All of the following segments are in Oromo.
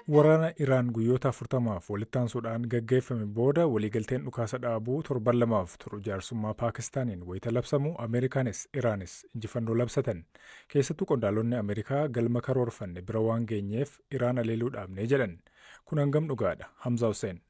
Waraana Iraan guyyoota 40f walitti aansuudhaan gaggeeffame booda waliigalteen dhukaasa dhaabuu torban 2f turu jaarsummaa Paakistaaniin wayita labsamu, Ameerikaanis Iraanis injifannoo labsatan. Keessattuu qondaalonni Ameerikaa galma karoorfanne bira waan geenyeef Iraan aleeluu dhaabnee jedhan. Kun hangam dhugaadha? Hamza Hussein.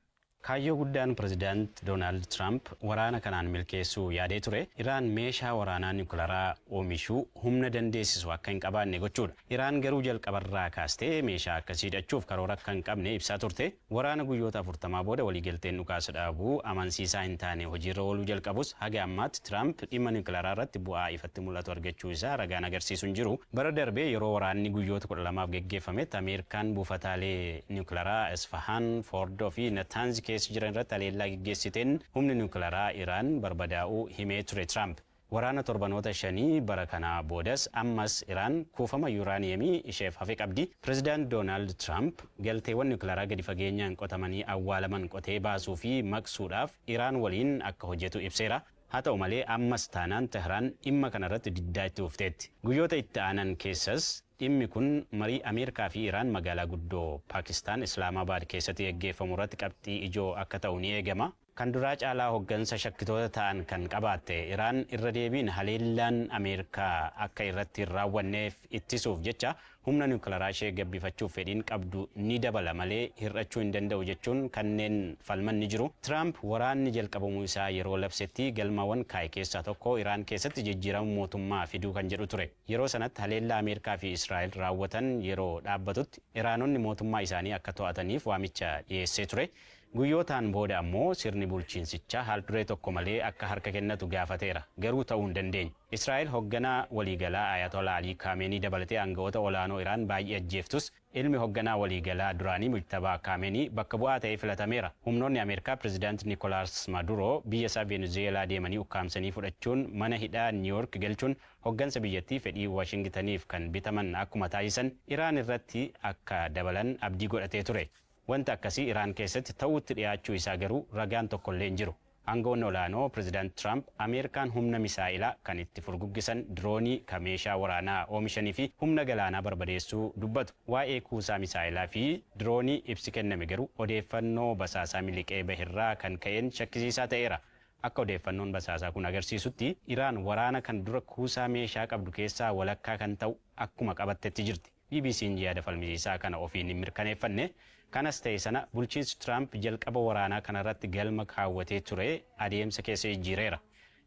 Kaayyoo guddaan Pirezidaant Doonaald Tiraamp waraana kanaan milkeessuu yaadee ture, Iraan meeshaa waraanaa niwukilaraa oomishuu humna dandeessisu akka hin qabaanne gochuudha. Iraan garuu jalqabarraa kaastee meeshaa akkasii hidhachuuf karoora akka hin qabne ibsaa turte. Waraana guyyoota 40 booda waliigalteen dhukaasa dhaabuu amansiisaa hin taane hojiirra ooluu jalqabus, haga ammaatti Tiraamp dhimma niwukilaraa irratti bu'aa ifatti mul'atu argachuu isaa ragaan agarsiisu hin jiru. Bara darbe yeroo waraanni guyyoota 12f geggeeffametti Ameerikaan buufataalee niwukilaraa Isfahaan, Foordoo fi Nataanz keessa jiran irratti haleellaa geggeessiteen humni niwukilaraa Iraan barbadaa'uu himee ture Tiraamp. Waraana torbanoota shanii bara kanaa boodas ammas Iraan kuufama yuuraaniyemii isheef hafe qabdi. Pirezidaant Doonaald Tiraamp galteewwan niwukilaraa gadi fageenyaan qotamanii awwaalaman qotee baasuu fi maqsuudhaaf Iraan waliin akka hojjetu ibseera. Haa ta'u malee, ammas taanaan Tehraan dhimma kanarratti diddaa itti fufteetti. Guyyoota itti aanan keessas dhimmi kun marii Ameerikaa fi Iraan magaalaa guddoo Paakistaan Islaamabaad keessatti geggeeffamu irratti qabxii ijoo akka ta'u ni eegama. Kan duraa caalaa hoggansa shakkitoota ta'an kan qabaatte Iraan irra deebiin haleellaan Ameerikaa akka irratti hin raawwanneef ittisuuf jecha humna niwukilaraa ishee gabbifachuuf fedhiin qabdu ni dabala malee hir'achuu hin danda'u jechuun kanneen falman ni jiru. Tiraamp waraanni jalqabamuu isaa yeroo labsetti galmawwan kaa'e keessaa tokko Iraan keessatti jijjiirama mootummaa fiduu kan jedhu ture. Yeroo sanatti haleellaa Ameerikaa fi Israa'el raawwatan yeroo dhaabbatutti Iraanonni mootummaa isaanii akka to'ataniif waamicha dhiyeessee ture. Guyyootaan booda ammoo sirni bulchiinsichaa haal-duree tokko malee akka harka kennatu gaafateera. Garuu ta'uu hin dandeenye. Israa'el hogganaa waliigalaa Ayatollah Alii Kaameenii dabalatee aangawoota olaanoo Iraan baay'ee ajjeeftus, ilmi hogganaa waliigalaa duraanii Mujtabaa Kaameenii bakka bu'aa ta'ee filatameera. Humnoonni Ameerikaa Pirezidaant Nikolaas Maduroo biyya isaa Venezuweelaa deemanii ukkaamsanii fudhachuun mana hidhaa Niiwoork galchuun hoggansa biyyattii fedhii Waashingitaniif kan bitaman akkuma taasisan Iraan irratti akka dabalan abdii godhatee ture. Wanta akkasii Iraan keessatti ta'uutti dhiyaachuu isaa garuu ragaan tokkollee hin jiru. Aangawoonni olaanoo Pirezidaant Tiraamp Ameerikaan humna misaa'ilaa kan itti furguggisan diroonii kan meeshaa waraanaa oomishanii fi humna galaanaa barbadeessuu dubbatu. Waa'ee kuusaa misaa'ilaa fi diroonii ibsi kenname garuu odeeffannoo basaasaa miliqee baherraa kan ka'een shakkisiisaa ta'eera. Akka odeeffannoon basaasaa kun agarsiisutti Iraan waraana kan dura kuusaa meeshaa qabdu keessaa walakkaa kan ta'u akkuma qabattetti jirti. BBC'n yaada falmisiisaa kana ofiin hin mirkaneeffanne. Kanas ta'e sana, bulchiinsi Tiraamp jalqaba waraanaa kanarratti galma kaawwatee ture adeemsa keessa jijjiireera.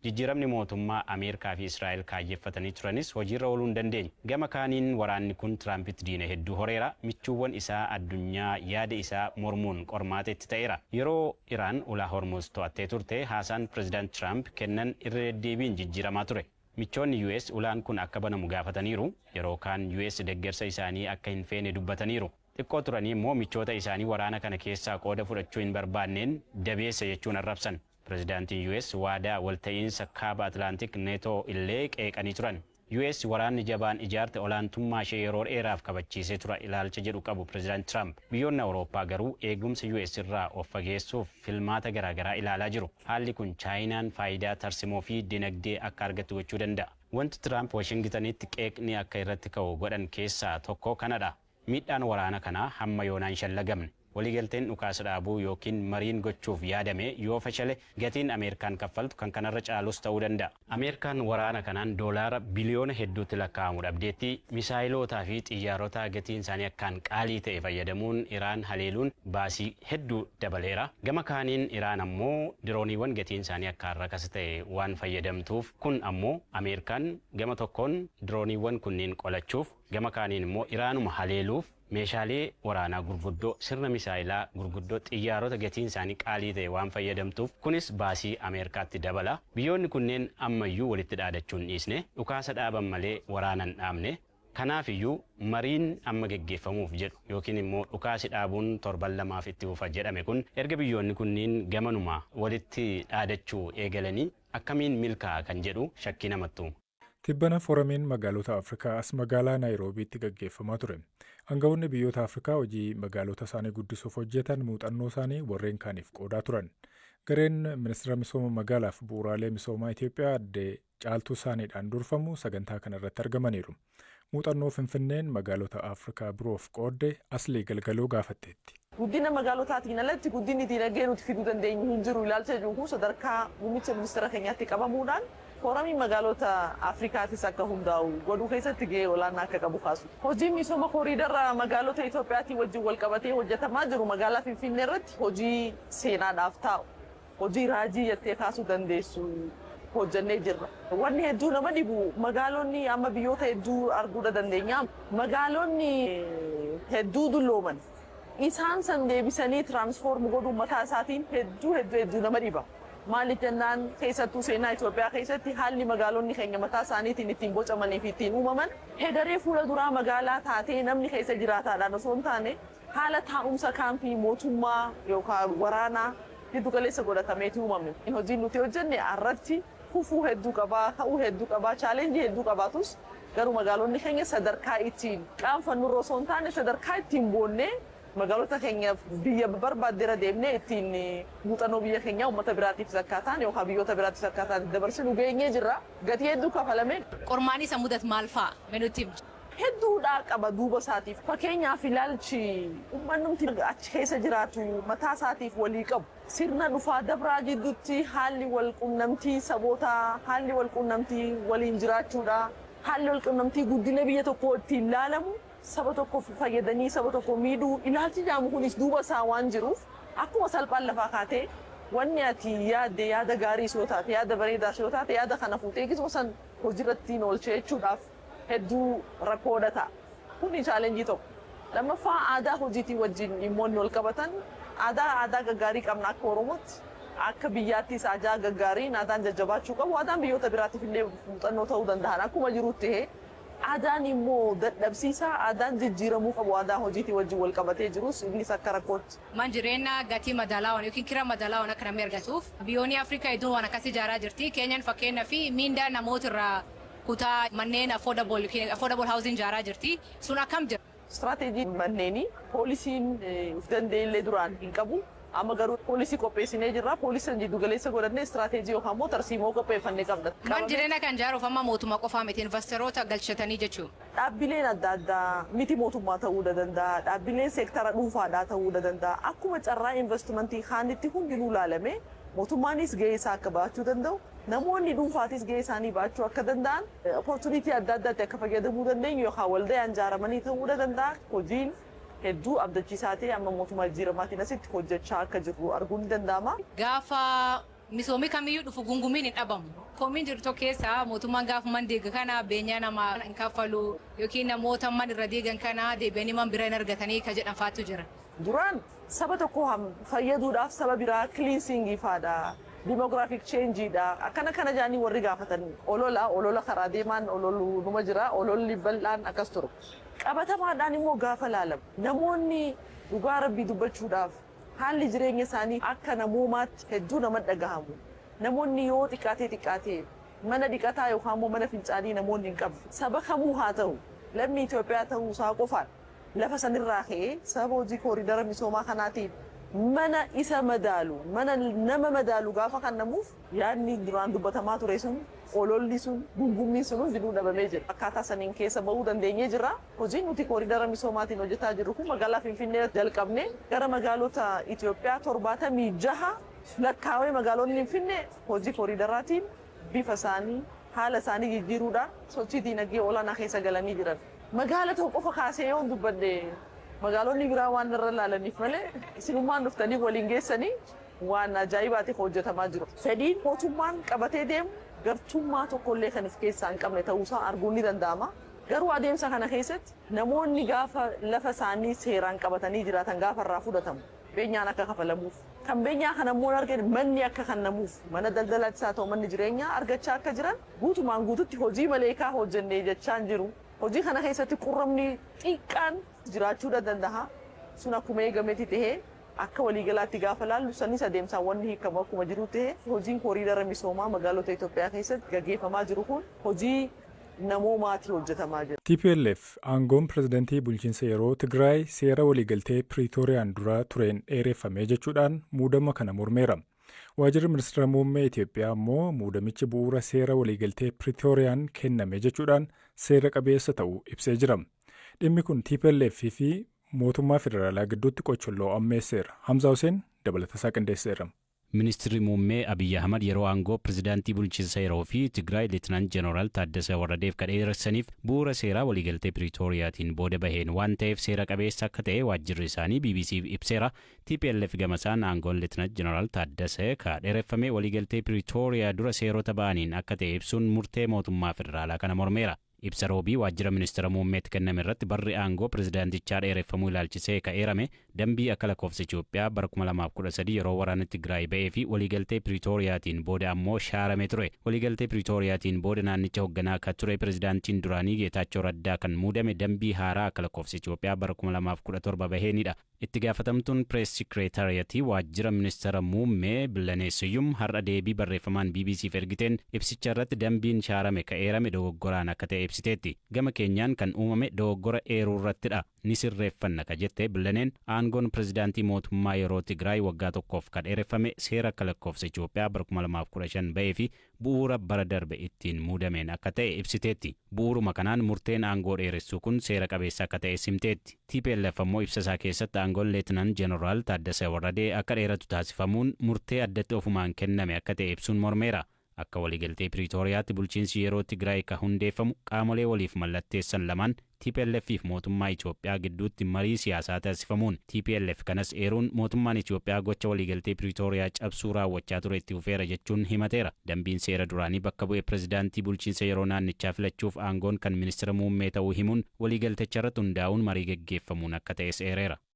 Jijjiiramni mootummaa Ameerikaa fi Israa'el kaayyeffatanii turanis hojiirra ooluu hin dandeenye. Gama kaaniin waraanni kun Tiraampitti diina hedduu horeera. Michuuwwan isaa addunyaa yaada isaa mormuun qormaata itti ta'eera. Yeroo Iraan ulaa Hormuz to'attee turte haasaan Pirezidaant Tiraamp kennan irra deddeebiin jijjiiramaa ture. Michoonni US ulaan kun akka banamu gaafataniiru. Yeroo kaan US deeggarsa isaanii akka hin feene dubbataniiru. Xiqqoo turanii immoo michoota isaanii waraana kana keessaa qooda fudhachuu hin barbaanneen dabeessa jechuun arrabsan. Pirezidaantiin US waadaa walta'iinsa kaaba Atlaantik Neetoo illee qeeqanii turan. US waraanni jabaan ijaarte olaantummaa ishee yeroo dheeraaf kabachiisee tura ilaalcha jedhu qabu Pirezidaant Tiraamp. Biyyoonni Awurooppaa garuu eegumsa US irraa of fageessuuf filmaata garaagaraa ilaalaa jiru. Haalli kun Chaayinaan faayidaa tarsimoo fi dinagdee akka argattu gochuu danda'a. Wanti Tiraamp Washingitanitti qeeqni akka irratti ka'u godhan keessaa tokko kanadha. Miidhaan waraana kanaa hamma yoonaan shallagamne. Waliigalteen dhukaasa dhaabuu yookiin mariin gochuuf yaadame yoo fashale gatiin Ameerikaan kaffaltu kan kanarra caalus ta'uu danda'a. Ameerikaan waraana kanaan doolaara biliyoona hedduutti lakkaa'amu dhabdeetti. Misaayilootaa fi xiyyaarota gatiin isaanii akkaan qaalii ta'e fayyadamuun Iraan haleeluun baasii hedduu dabaleera. Gama kaaniin Iraan ammoo dirooniiwwan gatiin isaanii akkaan rakasa ta'e waan fayyadamtuuf, kun ammoo Ameerikaan gama tokkoon dirooniiwwan kunniin qolachuuf, gama kaaniin immoo Iraanuma haleeluuf meeshaalee waraanaa gurguddoo, sirna misaayilaa gurguddoo, xiyyaarota gatiin isaanii qaalii ta'e waan fayyadamtuuf, kunis baasii Ameerikaatti dabala. Biyyoonni kunneen ammayyuu walitti dhaadachuu hin dhiisne. Dhukaasa dhaaban malee waraana hin dhaabne. Kanaaf iyyuu mariin amma geggeeffamuuf jedhu yookiin immoo dhukaasi dhaabuun torban 2f itti fufa jedhame kun erga biyyoonni kunniin gamanuma walitti dhaadachuu eegalanii akkamiin milkaa'a kan jedhu shakkii namatti uuma. Tibbana fooramiin magaalota Afrikaa as magaalaa Naayiroobiitti gaggeeffamaa ture. Aangawoonni biyyoota Afrikaa hojii magaalota isaanii guddisuuf hojjetan muuxannoo isaanii warreen kaaniif qoodaa turan. Gareen ministeera misooma magaalaaf bu'uuraalee misoomaa Itoophiyaa aadde Caaltuu Saaniidhaan durfamu sagantaa kana irratti argamaniiru. Muuxannoo Finfinneen magaalota Afrikaa biroof qoodde Aslii Galgaloo gaafatteetti. Guddina magaalotaatiin alatti guddinni diinagdee nuti fiduu dandeenyu hin jiru ilaalcha jiru kun sadarkaa muummicha ministeera keenyaatti qabamuudhaan fooramiin magaalota Afrikaatis akka hundaa'u godhuu keessatti gahee olaanaa akka qabu kaasu. Hojiin misooma kooriidara magaalota Itoophiyaatiin wajjin wal qabatee hojjetamaa jiru magaalaa Finfinnee irratti hojii seenaadhaaf taa'u, hojii raajii jettee kaasuu dandeessu hojjennee jirra. Wanni hedduu nama dhibu, magaalonni amma biyyoota hedduu arguu dandeenya. Magaalonni hedduu dullooman, isaan san deebisanii transform godhuu mataa isaatiin hedduu hedduu hedduu nama dhiba. Maaliif jennaan, keessattuu seenaa Itoophiyaa keessatti haalli magaalonni keenya mataa isaaniitiin ittiin bocamanii fi ittiin uumaman hegaree fuula duraa magaalaa taatee namni keessa jiraataadhaan osoo hin taane, haala taa'umsa kaampii mootummaa yookaan waraanaa giddu galeessa godhatameeti uumame. Hojiin nuti hojjenne irratti kufuu hedduu qabaa, ka'uu hedduu qabaa, challenge hedduu qabaatus, garuu magaalonni keenya sadarkaa ittiin qaanfannurra osoo hin taane, sadarkaa ittiin boonnee magaalota keenya biyya barbaaddeera deemnee ittiin muuxannoo biyya keenyaa uummata biraatiif akkaataan yookaan biyyoota biraatiif akkaataan dabarsinu geenyee jirra. Gatii hedduu kafalame. Qormaanni isa mudatu maal fa'a? Mee nutti himi. Hedduudha qaba duuba isaatiif. Fakkeenyaaf, ilaalchi uummanni achi keessa jiraatu mataa isaatiif walii qabu. Sirna dhufaa dabraa gidduutti haalli wal quunnamtii sabootaa, haalli wal quunnamtii waliin jiraachuudha. Haalli wal quunnamtii guddina biyya tokkoo ittiin ilaalamu, saba tokko fayyadanii saba tokko miidhuu ilaalchi jaamu kunis duuba isaa waan jiruuf, akkuma salphaan lafaa kaatee wanni ati yaadde yaada gaarii yoo taate, yaada bareedaa yoo taate, yaada kana fuutee gisuma san hojiirratti oolchee jechuudhaaf hedduu rakkoodha ta'a. Kuni challenge tokko. Lammaffaa, aadaa hojiitii wajjin dhimmoonni wal qabatan, aadaa gaggaarii qabna akka Oromootti. Akka biyyaattis aadaa gaggaariin, aadaan jajjabaachuu qabu, aadaan biyyoota biraatiif illee muuxannoo ta'uu danda'an akkuma jirutti ta'ee, aadaan immoo dadhabsiisaa, aadaan jijjiiramuu qabu, aadaa hojiitii wajjin wal qabatee jirus innis akka rakkootti. Man jireenyaa gatii madaalawaan yookiin kira madaalawaan akka namni argatuuf biyyoonni Afrikaa hedduun waan akkasii ijaaraa jirti. Keenyaan fakkeenyaa fi miindaa namoota irraa kutaa manneen affordable yookiin affordable housing ijaaraa jirti. Sun akkam jira? Istiraateejii manneenii poolisiin of danda'e illee duraan hin qabu. Amma garuu poolisii qopheessinee jirra. Poolisii jiddu galeessa godhannee istiraateejii yookaan immoo tarsiimoo qopheeffannee qabna. Man jireenya kan ijaaruuf amma mootummaa qofaa miti, investoroota galchatanii jechuudha. Dhaabbileen adda addaa miti mootummaa ta'uu danda'a. Dhaabbileen seektara dhuunfaadhaa ta'uu danda'a. Akkuma carraa investimentii kaanitti hundinuu ilaalame, mootummaanis gahee isaa akka baachuu danda'u, namoonni dhuunfaatis gahee isaanii baachuu akka danda'an, opportunity adda addaatti akka fayyadamuu dandeenyu yookaan waldayaan ijaaramanii ta'uu danda'a. Hojiin hedduu abdachiisaa ta'e amma mootummaa jijjiiramaatiin asitti hojjechaa akka jirru arguun ni danda'ama. Gaafa misoomii kamiyyuu dhufu gungumiin hin dhabamu. Komiin jirtu tokko keessa mootummaan gaafa man deega kana beenyaa namaa hin kaffalu yookiin namoota man irra deegan kana deebi'anii man bira hin argatanii ka jedhan faatu jira. Duraan saba tokko fayyaduudhaaf saba biraa cleansing faadha. Demographic changeidha. Akkana kana jaanii warri gaafatan olola olola karaa deemaan ololu numa jira, ololli bal'aan akkas ture. Qabatamaadhaan immoo gaafa laalamu, namoonni dhugaa Rabbii dubbachuudhaaf haalli jireenya isaanii akka namoomaatti hedduu nama dhagahamu. Namoonni yoo xiqqaatee xiqqaatee mana dhiqataa yookaan immoo mana fincaanii namoonni hin qabne, saba kamuu haa ta'u, lammii Itoophiyaa ta'uu isaa qofaan lafa sanirraa ka'ee sababa hojii kooriidara misoomaa kanaatiin mana isa madaalu, mana nama madaalu gaafa kennamuuf, yaadni duraan dubbatamaa ture sun, ololli sun, gungummiin sun hundinuu dhabamee jira. Akkaataa saniin keessa bahuu dandeenyee jirra. Hojiin nuti kooriidara misoomaatiin hojjetaa jirru kun magaalaa Finfinnee jalqabnee gara magaalota Itoophiyaa 76 lakkaawee, magaalonni Finfinnee hojii kooriidaraatiin bifa isaanii, haala isaanii jijjiiruudhaan sochii diinagdee olaanaa keessa galanii jiran. Magaala tokko qofa kaasee yoo dubbadde, magaalonni biraa waan irra laalaniif malee, isinummaan dhuftanii waliin geessanii waan ajaa'ibaatiif hojjetamaa jiru. Fedhiin mootummaan qabatee deemu gartummaa tokkollee kan of keessaa hin qabne ta'uusaa arguun ni danda'ama. Garuu adeemsa kana keessatti namoonni gaafa lafa isaanii seeraan qabatanii jiraatan gaafa irraa fudhatamu beenyaan akka kafalamuuf. Kan beenyaa kana immoo argan manni akka kennamuuf, mana daldalaattis haa ta'u manni jireenyaa argachaa akka jiran, guutumaan guututti hojii maleekaa hojjennee jechaan jiru. Hojii kana keessatti qurramni xiqqaan jiraachuu danda'a. Sun akkuma eegametti tahee, akka waliigalaatti gaafa laallu sanis adeemsaan wanni hiikamu akkuma jiru tahee, hojiin kooriidara misoomaa magaalota Itoophiyaa keessatti gaggeeffamaa jiru kun hojii namoomaatiin hojjetamaa jira. TPLF aangoon pirezidantii bulchiinsa yeroo Tigraay seera waliigaltee Piriitooriyaan dura tureen dheereffame jechuudhaan muudama kana mormeera. Waajjirri ministeera muummee Itoophiyaa immoo muudamichi bu'uura seera waliigaltee Piriitooriyaan kenname jechuudhaan seera qabeessa ta'uu ibsee jira. Dhimmi kun TPLF fi mootummaa federaalaa gidduutti qocholloo ammeesseera. Hamza Hussein dabalata isaa qindeesseera. Ministirri Muummee Abiyyi Ahmad yeroo aangoo pirezidaantii bulchiinsa yeroo fi Tigraay Leetinaant Jeneraal Taaddasee Warradeef kan dheeressaniif bu'uura seeraa waliigaltee Piriitooriyaatiin booda baheen waan ta'eef seera qabeessa akka ta'e waajjirri isaanii BBCf ibseera. TPLF gamasaan aangoon Leetinaant Jeneraal Taaddasee ka dheereffame waliigaltee Piriitooriyaa dura seerota ba'aniin akka ta'e ibsuun murtee mootummaa federaalaa kana mormeera. Ibsa Roobii waajjira ministeera muummeetti kenname irratti barri aangoo pirezidaantichaa dheereffamuu ilaalchisee ka'eerame dambii akka lakkoofsa Itoophiyaa bara 2013 yeroo waraana Tigraay ba'ee fi waliigaltee Piriitooriyaatiin booda ammoo shaarame ture. Waliigaltee Piriitooriyaatiin booda naannicha hoogganaa akka ture pirezidaantiin duraanii Geetaachoo Raddaa kan muudame dambii haaraa akka lakkoofsa Itoophiyaa bara 2017 baheenidha. Itti gaafatamtuun pirees sekireetariyatii waajjira ministeera muummee Billanee Siyyum har'a deebii barreeffamaan BBCf ergiteen ibsicha irratti dambiin shaarame ka'eerame dogoggoraan akka ta'e ibsiteetti. Gama keenyaan kan uumame dogoggora eeruu irrattidha. Ni sirreeffanna ka jette Billaneen aangoon pirezidaantii mootummaa yeroo Tigraay waggaa tokkoof ka dheereffame seera akka lakkoofsa Itoophiyaa bara 2015 ba'ee fi bu'uura bara darbe ittiin muudameen akka ta'e ibsiteetti. Bu'uuruma kanaan murteen aangoo dheeressuu kun seera qabeessa akka ta'e simteetti. TPLF ammoo ibsa isaa keessatti aangoon Leetinaant Jeneraal Taaddasee Warradee akka dheeratu taasifamuun murtee addatti ofumaan kenname akka ta'e ibsuun mormeera. Akka waliigaltee Piriitooriyaatti bulchiinsi yeroo Tigraay ka hundeeffamu qaamolee waliif mallatteessan lamaan TPLF fi mootummaa Itoophiyaa gidduutti marii siyaasaa taasifamuun. TPLF kanas eeruun mootummaan Itoophiyaa gocha waliigaltee Piriitooriyaa cabsuu raawwachaa ture itti fufeera jechuun himateera. Dambiin seera duraanii bakka bu'ee pirezidaantii bulchiinsa yeroo naannichaa filachuuf aangoon kan ministeera muummee ta'uu himuun waliigaltecha irratti hundaa'uun marii geggeeffamuun akka ta'es eereera.